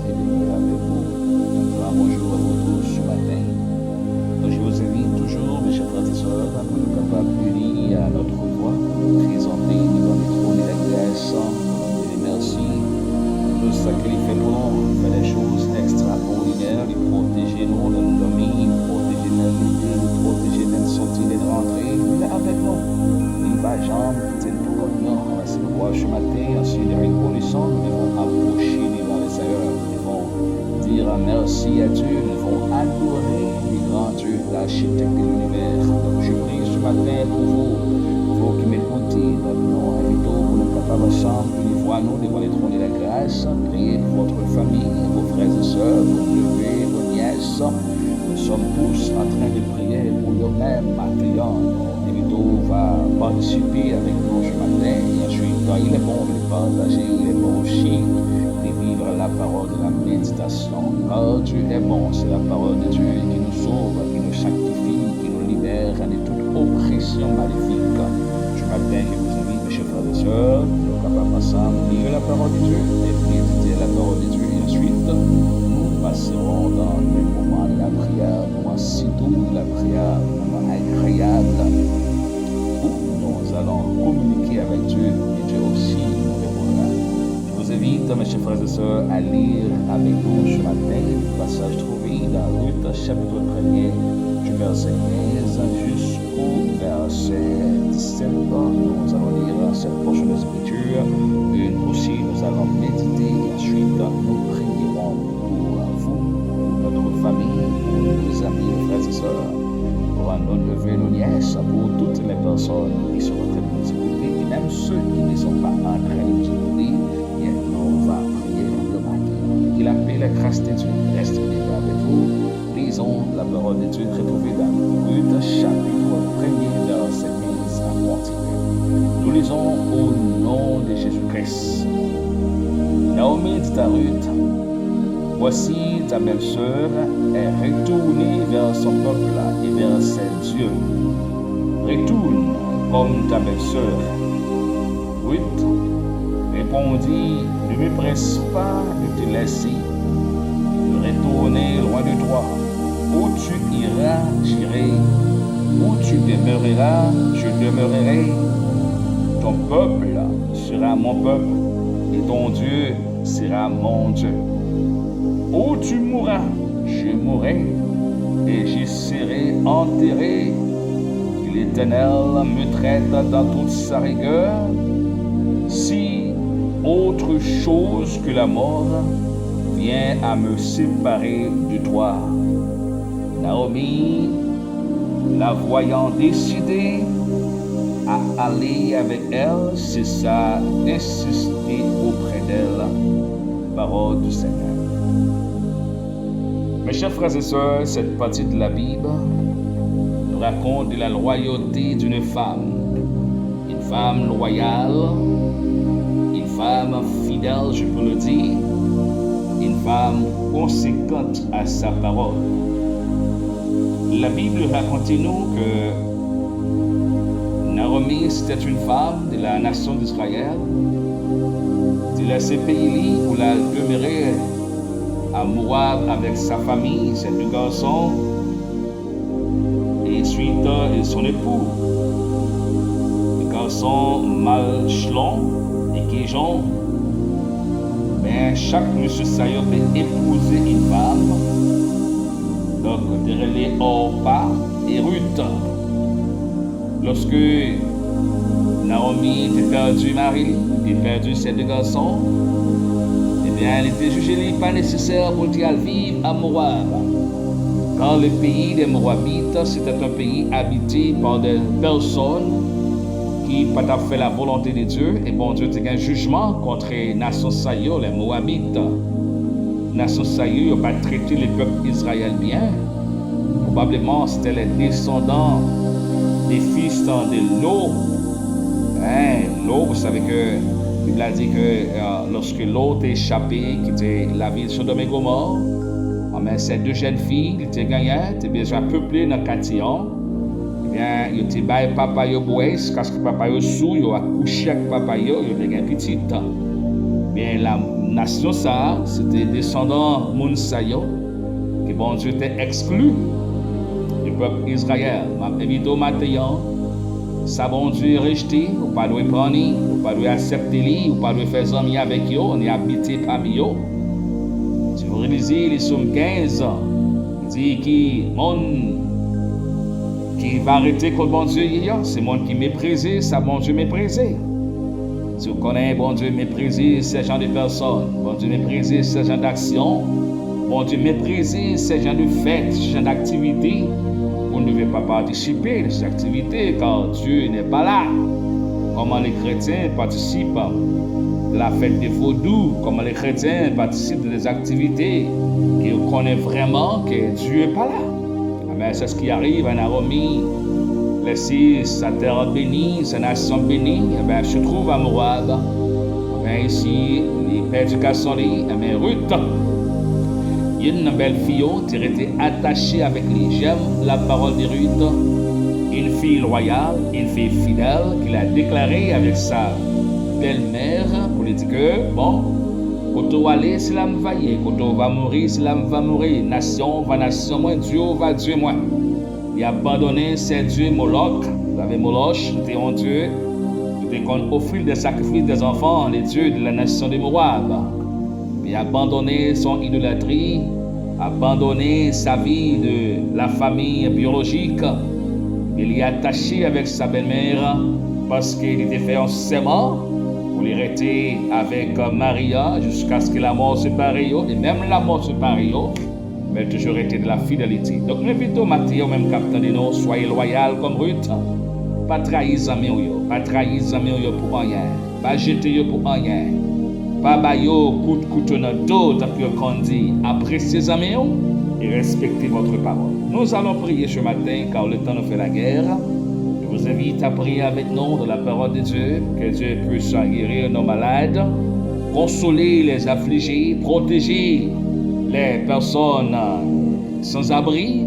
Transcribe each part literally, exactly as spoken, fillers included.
Seigneur avec vous. Un grand bonjour à vous tous ce matin. Donc, je vous invite toujours, mes chers frères et sœurs, pour nous capables unis à notre voix, présenter devant le trône de la grâce, de remercier tout ce qu'il fait pour nous, il fait des choses extraordinaires, il protège nous, il nous domine, il protège notre vie, il protège notre sortie, notre rentrée, il est avec nous. Il va jamais quitter nous pour nous. Merci beaucoup ce matin, en signe de reconnaissance, nous devons approcher devant le Seigneur, nous devons dire merci à Dieu, nous devons adorer le grand Dieu, l'architecte de l'univers. Donc je prie ce matin pour vous, vous qui m'écoutez, donc nous invitons pour nous capables ensemble, univwa nou devan le trône de la grâce, priez pour votre famille, vos frères et sœurs, vos neveux, vos nièces. Nous sommes tous en train de prier pour nous-mêmes, maintenant. Invito va participer avec nous ce matin et ensuite, il est bon de partager, il est bon aussi de vivre la parole de la méditation. Car Dieu est bon, c'est la parole de Dieu qui nous sauve, qui nous sanctifie, qui nous libère de toute oppression maléfique. Ce matin, je vous invite, mes chers frères et sœurs, pour nous capables ensemble lire la parole de Dieu et méditer la parole de Dieu. Et ensuite, nous passerons dans le moment de la prière, moment si doux de la prière, un moment agréable, où nous allons communiquer avec Dieu et Dieu aussi nous répondra. Je vous invite, mes chers frères et sœurs, à lire avec nous ce matin le passage trouvé dans Ruth, chapitre premier, du verset quinze jusqu'au verset dix-sept. Nous allons lire cette portion de scripture et aussi nous allons méditer et ensuite nous prierons pour vous, pour notre famille, pour nos amis, nos frères et sœurs, pour nos neveux, nos nièces, pour toutes les personnes qui sont en train de nous écouter et même ceux qui ne sont pas en train de nous écouter. Bien, on va prier le matin. Que la paix, la grâce de Dieu reste déjà avec vous. Lisons la parole de Dieu retrouvée dans Ruth, chapitre premier, verset quinze à continuer. Nous lisons au nom de Jésus-Christ. Naomi dit à Ruth, voici, ta belle-sœur est retournée vers son peuple et vers ses dieux. Retourne comme ta belle-sœur. Ruth répondit, ne me presse pas de te laisser, de retourner loin de toi. Où tu iras, j'irai. Où tu demeureras, je demeurerai. Ton peuple sera mon peuple, et ton Dieu sera mon Dieu. Où tu mourras, je mourrai, et j'y serai enterré. Que l'Éternel me traite dans toute sa rigueur, si autre chose que la mort vient à me séparer de toi. Naomi, la voyant décidée à aller avec elle, cessa d'insister auprès d'elle. Parole du Seigneur. Mes chers frères et sœurs, cette partie de la Bible nous raconte de la loyauté d'une femme. Une femme loyale, une femme fidèle, je peux le dire, une femme conséquente à sa parole. La Bible raconte nous que Naomi, c'était une femme de la nation d'Israël, te lèse peyi li pou l al demere a Moab avèk sa fanmi, ses deux garçons, et ensuite, euh, son époux. Garson mal chlon e kejon. Men chak mesye sa yo te epouze yon fanm. Donk, te rele Orpa e Rit. Lòske Naomi te pèdi mari li, te pèdi ses deux garçons, ebyen, li te jije li pa nesesè pou l te al viv a Moab. Car le pays des Moabites, c'était un pays habité par des personnes ki pa t ap fè la volonte de Dieu, e Bondye te gen jijman kont nasyon sa yo, les Moabites. Nasyon sa yo, yo pa t trete le pèp Izrayèl byen. Probablement, c'était les descendants des fils de Lot. Hein, Lot, vous savez que Bib la di ke, euh, lòske Lot te chape kite lavil Sodòm e Gomò, anben, ces deux jeunes filles li te genyen, te bezwen peple nan katye an. Ebyen, yo te bay papa yo bwè, jiskaske papa yo sou, yo akouche ak papa yo, yo te gen pitit. Men la nasyon sa a, se te desandan moun sa yo ke Bondye te ekskli de pèp Izrayèl. M ap envite w maten an, sa Bondye rejte, ou pa dwe pran li, ou pa dwe aksepte li, ou pa dwe fè zanmi avèk yo, ni abite pami yo. Si w relize li Sòm kenz, li di ki moun ki va rete kot Bondye ye, se moun ki meprize sa Bondye meprize. Si w konnen Bondye meprize se jan de pèsòn, Bondye meprize se jan d'aksyon, Bondye meprize se jan de fèt, se jan d'aktivite, vous ne devez pas participer de ces activités, car Dieu n'est pas là. Comment les chrétiens participent de la fête de vodou, comment les chrétiens participent de des activités que vous connaissez vraiment que Dieu n'est pas là. Amen. C'est ce qui arrive à Naomi. Les six, sa tè béni, sa nasyon béni, eh ben, se trouve à Moab. Amen. Ici, li pèdi gason li, amen, Ruth. Youn nan bèl fi yo te rete atache avèk li. J'aime la parole de Ruth, une fille loyale, une fille fidèle, ki la deklare avèk sa bèlmè pou li di ke, bon, kote w ale, se la m va ye, kote w va mouri, se la m va mouri, nasyon w va nasyon mwen, Dye w va Dye mwen. Li abandone sè dye Molòk, zave Moloch, se te yon dye ki te konn ofri de sakrifis de zanfan, le dieu de la nation de Moab. Li abandone son idolatri, abandone sa vi de la fami biyolojik, e li atache avèk sa bèlmè paske li te fè yon sèman pou li rete avèk Maria jiskaske lamò separe yo, e menm lamò separe yo, men toujou rete de la fidelite. Donk, mwen envite w maten an, ou menm k ap tande nou, soyez loyal comme Ruth. Pa trayi zanmi w yo, pa trayi zanmi w yo pou anyen. Pa jete yo pou anyen. Pa ba yo kout kouto nan do, tankou yo konn di. Apresye zanmi w e respekte votre parole. Nous allons prier ce matin, car le temps nous fait la guerre. Je vous invite à prier avec nous dans la parole de Dieu, que Dieu puisse guérir nos malades, consoler les affligés, protéger les personnes sans abri.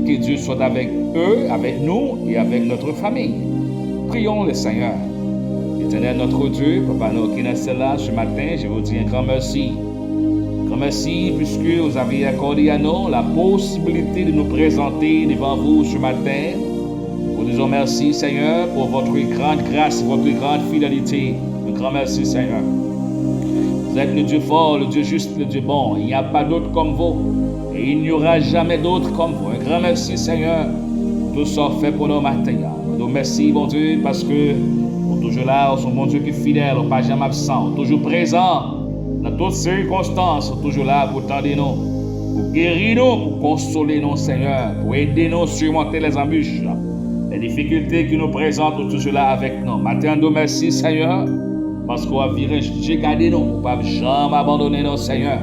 Que Dieu soit avec eux, avec nous et avec notre famille. Prions le Seigneur. Éternel notre Dieu, Papa nou ki nan syèl la, ce matin, je vous dis un grand merci. Grand merci puisque vous avez accordé à nous la possibilité de nous présenter devant vous ce matin. Nous disons merci, Seigneur, pour votre grande grâce, votre grande fidélité. Un grand merci, Seigneur. Vous êtes le Dieu fort, le Dieu juste, le Dieu bon. Il n'y a pas d'autre comme vous. Et il n'y aura jamais d'autre comme vous. Un grand merci, Seigneur, pour tout ça fait pour nous matin. Nous remercions, bon Dieu, parce que vous toujours là, vous êtes un bon Dieu qui est fidèle, vous pas jamais absent, vous toujours présent dans toutes circonstances, vous toujours là pour tendre nous, pour guérir nous, pour consoler nous, Seigneur, pour aider nous à surmonter les embûches, les difficultés qui nous présentent, vous toujours là avec nous. Matin, nous remercions, Seigneur, paske w ap vire je gade nou, ou p ap janm abandone nou, Senyè.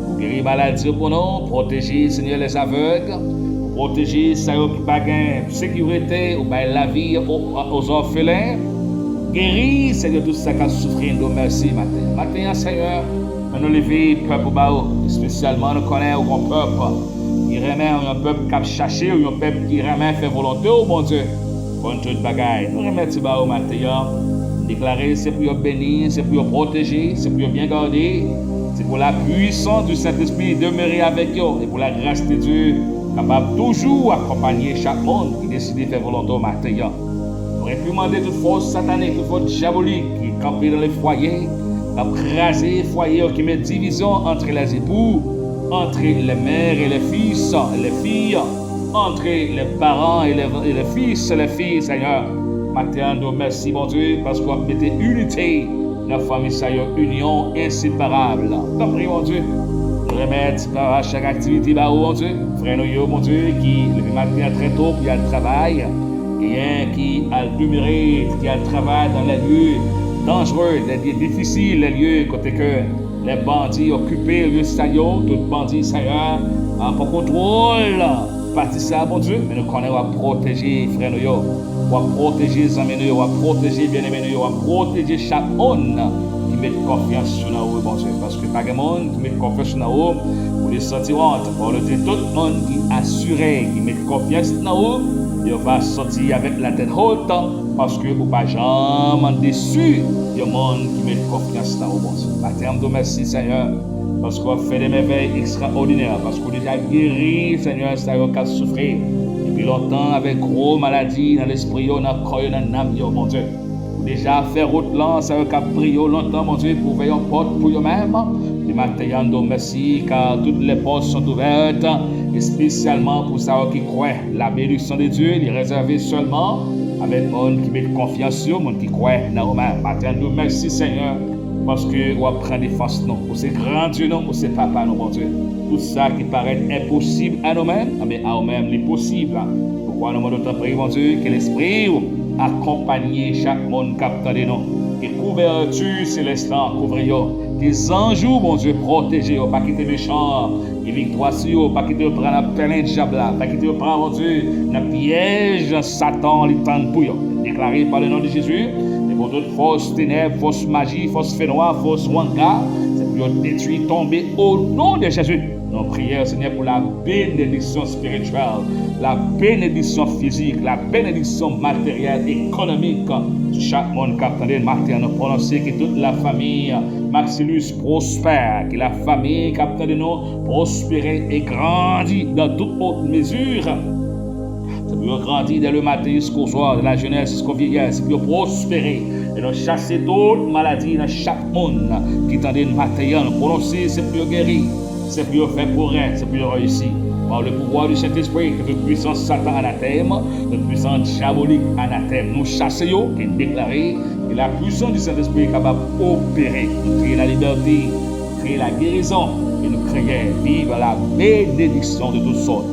Ou geri maladi yo pou nou, pwoteje, Senyè, lèzavèg, ou pwoteje sa yo ki pa gen sekirite, ou bay lavi o- o- ozòfelen. Geri, Senyè, tout sa k ap soufri, nou mèsi maten. Maten an, Senyè, men nou leve pèp ou ba ou, espesyalman nou konnen ou gon pèp ki renmen w, yon pèp k ap chache w, yon pèp ki renmen fè volonte w, Bondye. Konn tout bagay. Nou remèt yo ba ou maten an. Nou deklare se pou yo beni, se pou yo pwoteje, se pou yo byen gade. Se pou la puissance du Saint-Esprit demeurer avec yo. Et pour la grâce de Dieu, kapab toujou akonpanye chak moun ki deside fè volonte w maten an. Nou reprimande tout fòs satanik, tout fòs dyabolik ki kanpe nan le foyer, k ap kraze fwaye yo, ki met divizyon entre les époux, entre les mères et les fils, et les filles, entre les parents et les, et les fils et les filles, Seigneur. Maten an, nou mèsi, Bondye, paske w ap mete inite nan fanmi sa yo, inyon enseparab. Tanpri, Bondye, nou remèt papa chak aktivite ba ou, Bondye. Frè nou yo, Bondye, ki leve maten an trè to pou y al travay, genyen ki al demere, ki al travay dans les lieux dangereux, les lieux difficiles, les lieux kote ke lè bandi okipe lye sa yo, tout bandi sa yo an pran kontwòl pati sa, Bondye, men nou konnen w ap pwoteje frè nou yo, w ap pwoteje zanmi nou yo, w ap pwoteje byeneme nou yo, w ap pwoteje chak moun ki met konfyans yo nan ou, Bondye, paske pa gen moun ki met konfyans yo nan ou pou li santi wont. Pawòl ou di tout moun ki asire, ki met konfyans nan ou, yo va sòti avèk latèt wot, paske ou pa janm desi yon moun ki met konfyans nan ou, Bondye. Maten an, m di w mèsi, Senyè, paske w ap fè de mèvèy ekstraòdinè, paske w deja geri, Senyè, sa yo k ap soufri depi lontan avèk gwo maladi nan lespri yo, nan kò yo, nan nanm yo, Bondye. Ou deja fè wout lan, sa yo k ap priye w lontan, Bondye, pou ouvè yon pòt pou yo menm. Li maten an, nou di w mèsi, car toutes les portes sont ouvertes, espesyalman pou sa yo ki kwè. La bénédiction de Dieu, li rezève sèlman avèk moun ki met konfyans yo, moun ki kwè nan ou menm. Maten an, nou di w mèsi, Senyè, paske w ap pran defans nou. Ou se gran Dye nou, ou se papa nou, Bondye. Tout sa ki parèt enposib a nou menm, anben, a ou menm, li posib. Poukwa nou mande w, tanpri, Bondye, ke lespri w akonpanye chak moun k ap tande nou. Ke kouvèti selès lan kouvri yo. Ke zanj ou, Bondye, pwoteje yo. Pa kite mechan an gen viktwa sou yo. Pa kite yo pran nan pèlen dyab la. Pa kite yo pran, Bondye, nan pyèj Satan li tann pou yo. Deklare pa le non de Jezi, devan tout fòs tenèb, fòs maji, fòs fènwa, fòs wanga, se pou yo detwi, tonbe, o non de Jezi. Nou priyè, Senyè, pou la benediksyon espirityèl, la benediksyon fizik, la benediksyon materyèl, ekonomik, sou chak moun k ap tande n maten an. Nou pwononse ke tout la fami Maxilus pwospè, ke la fami k ap tande nou pwospere e grandi dans toute haute mesure. Se pou yo grandi dès le matin jusqu'au soir, de la jeunesse jusqu'au vieillesse, se pou yo pwospere. E nou chase tout maladi nan chak moun ki tande n maten an. Nou pwononse, se pou yo geri, se pou yo fè pwogrè, se pou yo reyisi. Par le pouvoir du Saint-Esprit, ke tout pwisans Satan anatèm, tout pwisans dyabolik anatèm, nou chase yo, ke n deklare ke la puissance du Saint-Esprit kapab opere. Nou kreye la libète, nou kreye la gerizon, e nou kreye viv la benediksyon de tout sòt.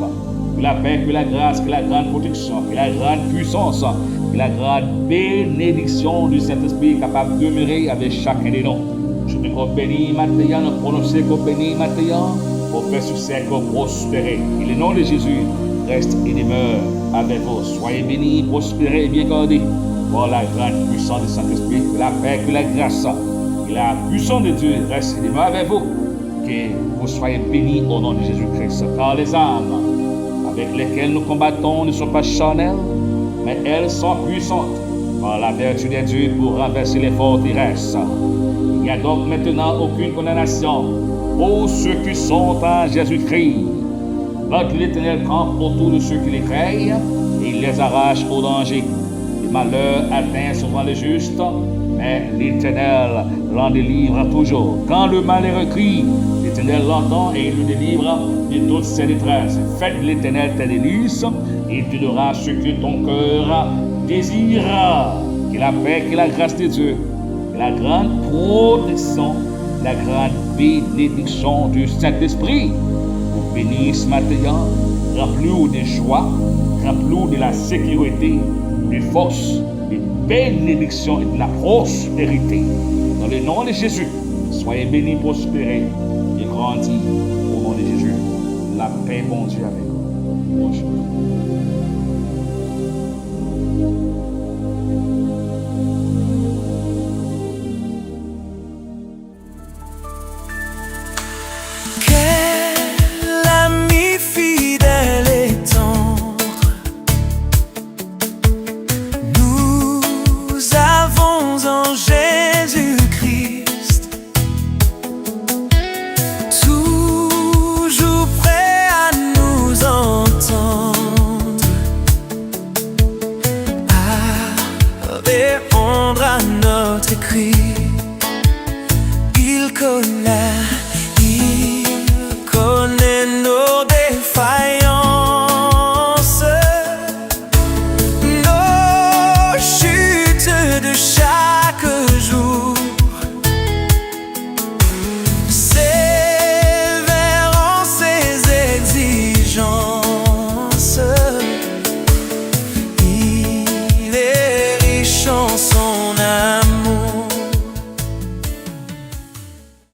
Que la paix, que la grâce, que la grande protection, que la grande puissance, que la grande bénédiction du Saint-Esprit kapab demere avèk chakun de nou. Jodi ke w beni maten an, nou pwononse ke w beni maten an, ke w fè siksè, ke w pwospere. Que le nom de Jésus reste et demeure avec vous. Soyez bénis, prospérez et bien gardés par la grande puissance du Saint-Esprit. Que la paix, que la grâce, que la puissance de Dieu reste et demeure avec vous. Que vous soyez bénis au nom de Jésus-Christ, car les armes avec lesquelles nous combattons ne sont pas charnelles, mais elles sont puissantes par la vertu de Dieu pour renverser les forteresses. Il n'y a donc maintenant aucune condamnation pour ceux qui sont en Jésus-Christ. L'Éternel campe autour de ceux qui le craignent et il les arrache au danger. Le malheur atteint souvent le juste, mais l'Éternel l'en délivre toujours. Quand le malheureux crie, l'Éternel l'entend et il le délivre de toutes ses détresses. Fais de l'Éternel tes délices, et il te donnera ce que ton cœur désire. Que la paix, que la grâce de Dieu, la grande protection, la grande bénédiction du Saint-Esprit vous bénisse maten an, ranpli w de jwa, ranpli w de la sécurité, de force, de bénédiction et de la prospérité. Dans le nom de Jésus, soyez bénis, prospérez et grandis au nom de Jésus. La paix, Bondye avèk ou. Bonjou. Quel ami fidèle et tendre nous avons en Jésus-Christ, toujours prêt à nous entendre, à répondre à notre cri. Il connaît